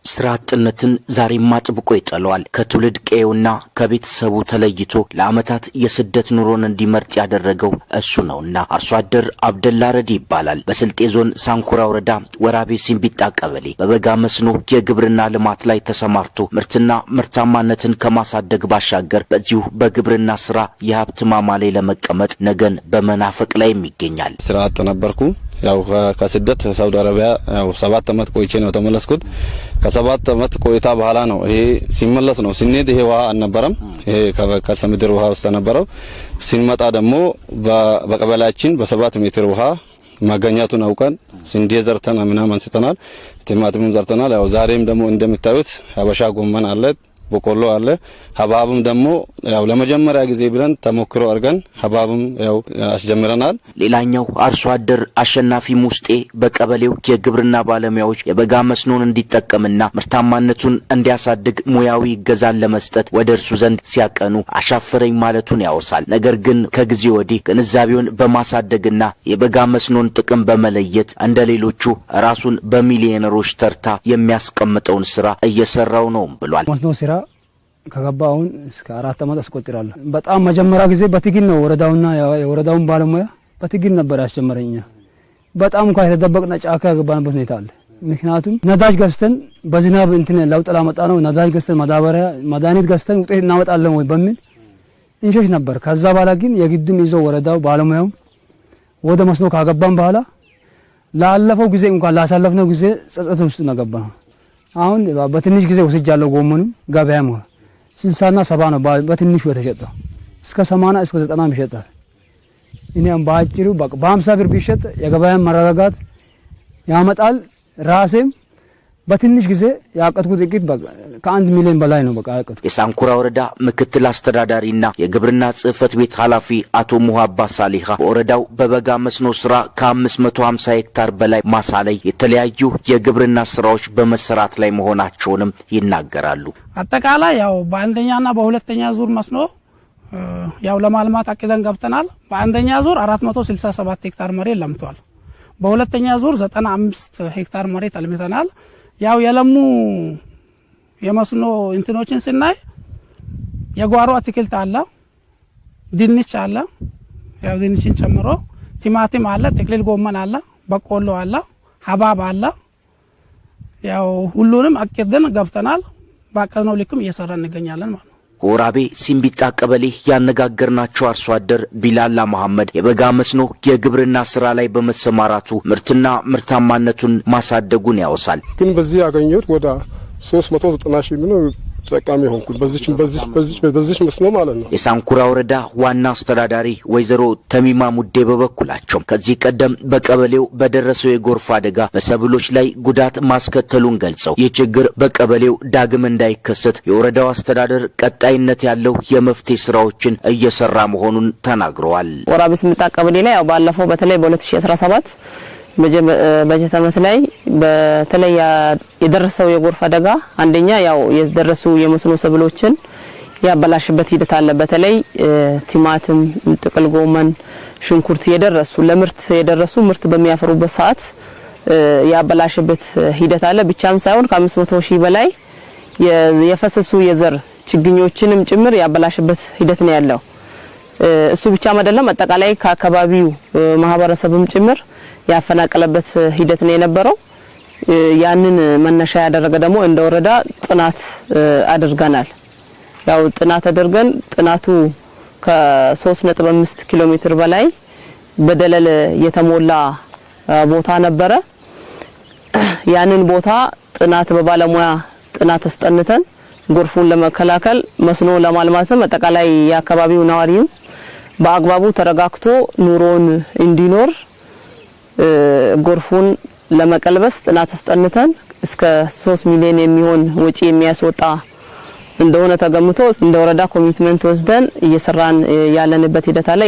ስራ አጥነትን ዛሬም አጥብቆ ይጠለዋል። ከትውልድ ቀዬውና ከቤተሰቡ ተለይቶ ለዓመታት የስደት ኑሮን እንዲመርጥ ያደረገው እሱ ነውና አርሶ አደር አብደላ ረዲ ይባላል። በስልጤ ዞን ሳንኩራ ወረዳ ወራቤ ሲምቢጣ ቀበሌ በበጋ መስኖ የግብርና ልማት ላይ ተሰማርቶ ምርትና ምርታማነትን ከማሳደግ ባሻገር በዚሁ በግብርና ስራ የሀብት ማማ ላይ ለመቀመጥ ነገን በመናፈቅ ላይም ይገኛል። ስራ አጥ ነበርኩ። ያው ከስደት ሳውዲ አረቢያ ያው 7 አመት ቆይቼ ነው የተመለስኩት። ከ7 አመት ቆይታ በኋላ ነው ይሄ ሲመለስ ነው ስንሄድ ይሄ ውሃ አልነበረም። ይሄ ከርሰ ምድር ውሃ ውስጥ ነበረው። ሲንመጣ ደግሞ በቀበሌያችን በ7 ሜትር ውሃ ማገኘቱን አውቀን ስንዴ ዘርተን ምናምን አንስተናል። ቲማቲምም ዘርተናል። ያው ዛሬም ደግሞ እንደምታዩት ሀበሻ ጎመን አለ፣ በቆሎ አለ። ሀብሀብም ደግሞ ያው ለመጀመሪያ ጊዜ ብለን ተሞክሮ አድርገን ሀብሀብም ያው አስጀምረናል። ሌላኛው አርሶ አደር አሸናፊ ሙስጤ በቀበሌው የግብርና ባለሙያዎች የበጋ መስኖን እንዲጠቀምና ምርታማነቱን እንዲያሳድግ ሙያዊ እገዛን ለመስጠት ወደ እርሱ ዘንድ ሲያቀኑ አሻፈረኝ ማለቱን ያወሳል። ነገር ግን ከጊዜ ወዲህ ግንዛቤውን በማሳደግና የበጋ መስኖን ጥቅም በመለየት እንደ ሌሎቹ ራሱን በሚሊዮነሮች ተርታ የሚያስቀምጠውን ስራ እየሰራው ነው ብሏል። መስኖ ስራ ከገባ አሁን እስከ 4 ዓመት አስቆጥራለሁ። በጣም መጀመሪያ ጊዜ በትግል ነው፣ ወረዳውና የወረዳውን ባለሙያ በትግል ነበር ያስጀመረኝ። በጣም እንኳን የተደበቅና ጫካ ያገባንበት ሁኔታ አለ። ምክንያቱም ነዳጅ ገዝተን በዝናብ እንትን ለውጥ ላመጣ ነው፣ ነዳጅ ገዝተን ማዳበሪያ መድኃኒት ገዝተን ውጤት እናመጣለን ወይ በሚል እንሸሽ ነበር። ከዛ በኋላ ግን የግድም ይዞ ወረዳው ባለሙያው ወደ መስኖ ካገባን በኋላ ላለፈው ጊዜ እንኳን ላሳለፍነው ጊዜ ጸጸት ውስጥ ነው ገባ። አሁን በትንሽ ጊዜ ወስጃለሁ። ጎመኑም ገበያም 60ና 70 ነው በትንሹ የተሸጠው። እስከ 80 እስከ 90 ይሸጣል። እኔም በአጭሩ በ50 ብር ቢሸጥ የገበያን መረጋጋት ያመጣል። ራሴም በትንሽ ጊዜ ያቀድኩት እቅድ ከ1 ሚሊዮን በላይ ነው። በቃ ያቀድኩት። የሳንኩራ ወረዳ ምክትል አስተዳዳሪና የግብርና ጽሕፈት ቤት ኃላፊ አቶ ሙሀባ ሳሊሃ በወረዳው በበጋ መስኖ ስራ ከ550 ሄክታር በላይ ማሳ ላይ የተለያዩ የግብርና ስራዎች በመሰራት ላይ መሆናቸውንም ይናገራሉ። አጠቃላይ ያው በአንደኛና በሁለተኛ ዙር መስኖ ያው ለማልማት አቅደን ገብተናል። በአንደኛ ዙር 467 ሄክታር መሬት ለምቷል። በሁለተኛ ዙር 95 ሄክታር መሬት አልምተናል። ያው የለሙ የመስኖ እንትኖችን ስናይ የጓሮ አትክልት አለ፣ ድንች አለ፣ ያው ድንችን ጨምሮ ቲማቲም አለ፣ ጥቅልል ጎመን አለ፣ በቆሎ አለ፣ ሀባብ አለ። ያው ሁሉንም አቅደን ገብተናል። ባቀድነው ልክም እየሰራን እንገኛለን ማለት ነው። ከወራቤ ሲምቢጣ ቀበሌ ያነጋገርናቸው አርሶ አደር ቢላላ መሐመድ የበጋ መስኖ የግብርና ስራ ላይ በመሰማራቱ ምርትና ምርታማነቱን ማሳደጉን ያወሳል። ግን በዚህ ያገኘሁት ወደ 390 ሺህ ነው ተጠቃሚ ሆንኩት በዚች መስኖ ማለት ነው። የሳንኩራ ወረዳ ዋና አስተዳዳሪ ወይዘሮ ተሚማ ሙዴ በበኩላቸው ከዚህ ቀደም በቀበሌው በደረሰው የጎርፍ አደጋ በሰብሎች ላይ ጉዳት ማስከተሉን ገልጸው ይህ ችግር በቀበሌው ዳግም እንዳይከሰት የወረዳው አስተዳደር ቀጣይነት ያለው የመፍትሄ ስራዎችን እየሰራ መሆኑን ተናግረዋል። ወራቤ ሲምቢጣ ቀበሌ ላይ ያው ባለፈው በተለይ በ2017 በጀት ዓመት ላይ በተለይ የደረሰው የጎርፍ አደጋ አንደኛ ያው የደረሱ የመስኖ ሰብሎችን ያበላሽበት ሂደት አለ። በተለይ ቲማቲም፣ ጥቅል ጎመን፣ ሽንኩርት የደረሱ ለምርት የደረሱ ምርት በሚያፈሩበት ሰዓት ያበላሽበት ሂደት አለ። ብቻም ሳይሆን ከ500 ሺህ በላይ የፈሰሱ የዘር ችግኞችንም ጭምር ያበላሽበት ሂደት ነው ያለው። እሱ ብቻም አይደለም፣ አጠቃላይ ከአካባቢው ማህበረሰብም ጭምር ያፈናቀለበት ሂደት ነው የነበረው። ያንን መነሻ ያደረገ ደግሞ እንደ ወረዳ ጥናት አድርገናል። ያው ጥናት አድርገን ጥናቱ ከ3.5 ኪሎ ሜትር በላይ በደለል የተሞላ ቦታ ነበረ። ያንን ቦታ ጥናት በባለሙያ ጥናት አስጠንተን ጎርፉን ለመከላከል መስኖ ለማልማትም አጠቃላይ የአካባቢው ነዋሪም በአግባቡ ተረጋግቶ ኑሮን እንዲኖር ጎርፉን ለመቀልበስ ጥናት አስጠንተን እስከ 3 ሚሊዮን የሚሆን ወጪ የሚያስወጣ እንደሆነ ተገምቶ እንደ ወረዳ commitment ወስደን እየሰራን ያለንበት ሂደት አለ።